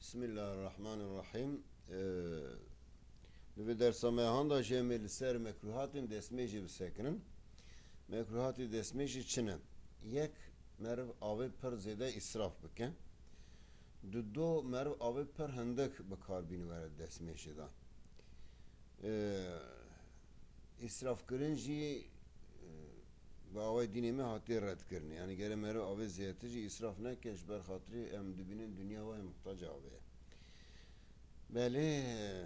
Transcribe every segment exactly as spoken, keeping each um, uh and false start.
Bismillahirrahmanirrahim. Ee, Di vê dersa me han de jê em ê li ser mekruhatên destmêjê bisekinin. Mekruhatê destmêjê çi ne? Yek, meriv avê pir zêde îsraf bike. Dudo, meriv avê pir hindik bi kar bîne were destmêjê de. Ee, Îsrafkirin jî, e, bi awayê dînê me hatiye redkirinê. Yanî gere meriv avê zêdetir jî îsraf neke, ji ber xatirê em dibînin dinya wayê muhtacê avê ye. Belê, e,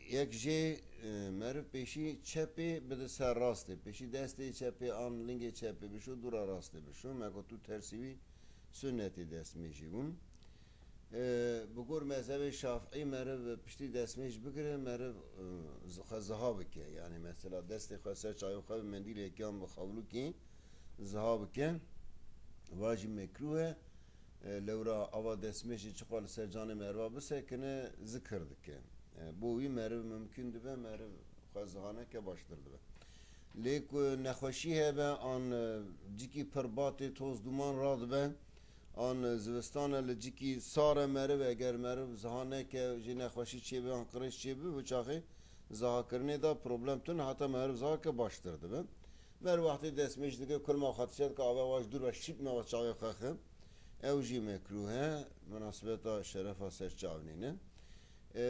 yek jê, e, meriv pêşî çepê bide ser rastê, pêşî destê çepê an lingê çepê bişo, dûra rastê bişo. Me got tu tersî wî sunnetê destmêjê bûn. E, bi gor mezhebê Şafîî meriv piştî destmêj bigire, meriv, e, zi-, xwe ziha bike. Yanî mesela destê xwe ser çavê xwe bi mendîlekî yan bi xewlûkî ziha bike. Va jî mekrûh e. E, lewra ava destmêjê çiqas li ser canê meriva bisekine, zikir dike. E, bo wî meriv mimkûn dibe, meriv xwe ziha neke baştir dibe. Lê ku nexweşî hebe an, e, cikî pir batê toz duman radibe, an, e, zivistane li cikî sar e meriv, eger meriv ziha neke, jê nexweşî çêbe an qirêj çêbe, wê çaxê zihakirinê de problem tune, heta meriv ziha ke baştir dibe. Meriv wextê destmêj dike, kurma xwe tişe dike, ave wa ji dûr ve şîp nava çavê xwe xe. Ew jî mekrûh e, minasebeta şerefa ser çav nîne. E,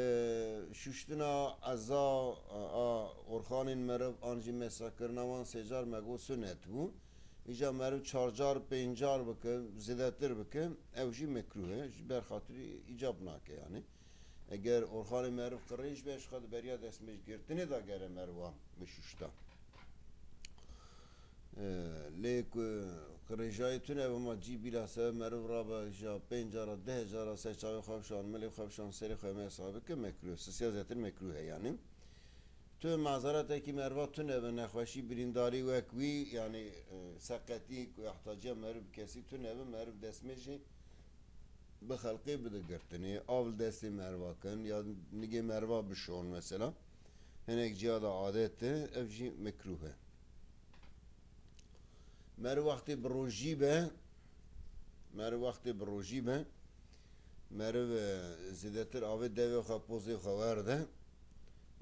şuştina eza a orxanên meriv an jî mesakirina wan sê car me got sunet bû. Îca meriv çar car, pênc car bike, zêdetir bike, ew jî mekrûh e. Ji ber xatirî îcab nake yanî. Eger orxanê meriv qirêj be, ji xwe di beriya destmêjgirtinê de gere meriva bişuşta. E, lê ku qirêjayî tune be, ma cî bîlase meriv rabe, ja pênc cara, deh cara ser çavê xwe bişan, milê xwe bişan, serê xwe mesa bike, mekrûh. Sisiya zêtir mekrûh e yanî. Tu mazeretekî meriva tune be, nexweşî, birîndarî wek wî, yanî, e, seqetî ku ihtiyaciya meriv bi kesî tune be, meriv destmêjê bi xelqê bide girtinê, av li destê meriva kin ya nigê meriva bişon mesela. Hinek ciya de adet e, ev jî mekrûh e. Meriv wextê bi rojî be, meriv wextê bi rojî be, meriv, e, zêdetir avê devê xwe, pozê xwe werde.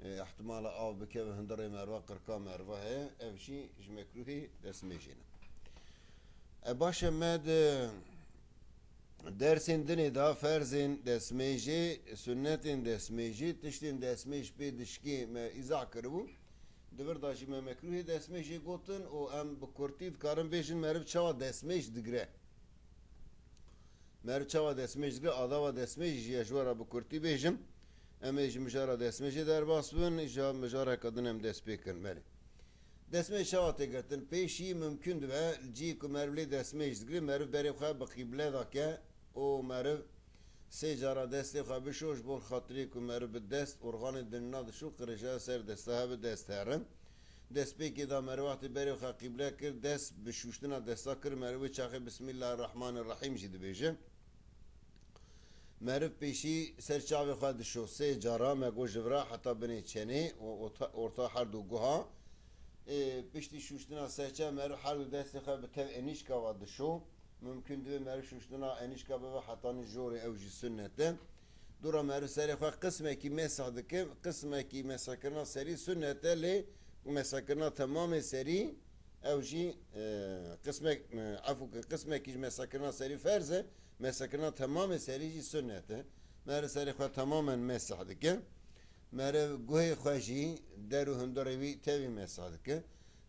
E, ihtimala av bikeve hundirê meriva, qirka meriva heye, ev jî ji mekrûhê destmêjê ne. E, baş e, me di dersên dinê de ferzên destmêjê, sunnetên destmêjê, tiştên destmêj pê dişkê me îzah kiribû. Di vir de jî me mekrûhê destmêjê gotin û em bi kurtî dikarin bêjin meriv çawa destmêj digire. Meriv çawa destmêj digire, adava destmêjê jî ez ji we re bi kurtî bêjim. Em ê ji mijara destmêjê derbas bibin, îja mijareke din em dest pê kirin. Belê. Destmêj çawa tê girtin? Pêşî mimkûn dibe, cihê ku meriv lê destmêj digire, meriv berê xwe bi qîble de ke û meriv sê cara destê xwe bişo, ji bo xatirê ku meriv bi dest orxanê dinina dişo, qirêja ser desta hebe dest herin. Destpêkê de meriv wextê berê xwe qîble kir, dest bi şûştina desta kir, meriv wê çaxê Bismillahirrahmanirrahîm jî dibêje. Meriv pêşî ser çavê xwe dişo sê cara, me got ji vira heta binê çenê û orta, orta her du guha. Ê, piştî şûştina serçe meriv her du destê xwe bi tev enîşka ve dişo. Mimkûn dibe meriv şûştina enîşka bibe hetanî jorê, ew jî sunnet e. Dûra meriv serê xwe qismekî mesah dike, qismekî mesahkirina serî sunnet e, lê mesahkirina temamê serî ew jî, e, qismek, e, efû ke qismekî ji mesahkirina serî ferz e, mesahkirina temamê serî jî sunnet e. Meriv serê xwe temamen mesah dike. Meriv guhê xwe jî, der û hundirê wî tevî mesah dike.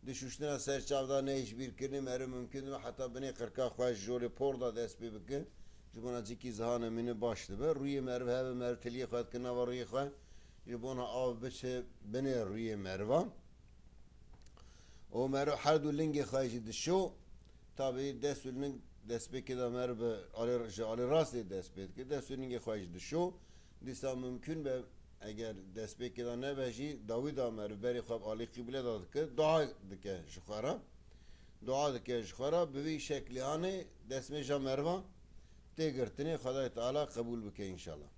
Di şûştina ser çav de ne ji bîr kirinê meriv mimkûn dibe heta binê qirka xwe ji jorê por de dest pê bike. Ji bona cikî ziha nemîne baş dibe. Rûyê meriv hebe, meriv tiliyê xwe dike nava rûyê xwe. Ji bona av biçe binê rûyê meriva. Û meriv her du lingê xwe jî dişo. Tabî dest û ling destpêkê de meriv bi alê, ji alê rastê dest pê dike. Dest û lingê xwe jî dişo. Dîsa mimkûn be, eger destpêkê de nebe jî, dawî de meriv berê xwe bi alî qîble de dike, dua dike ji xwe re. Dua dike ji xwe re, bi vî şeklê anê destmêja meriva tê girtinê, Xwedayê Teala qebûl bike înşallah.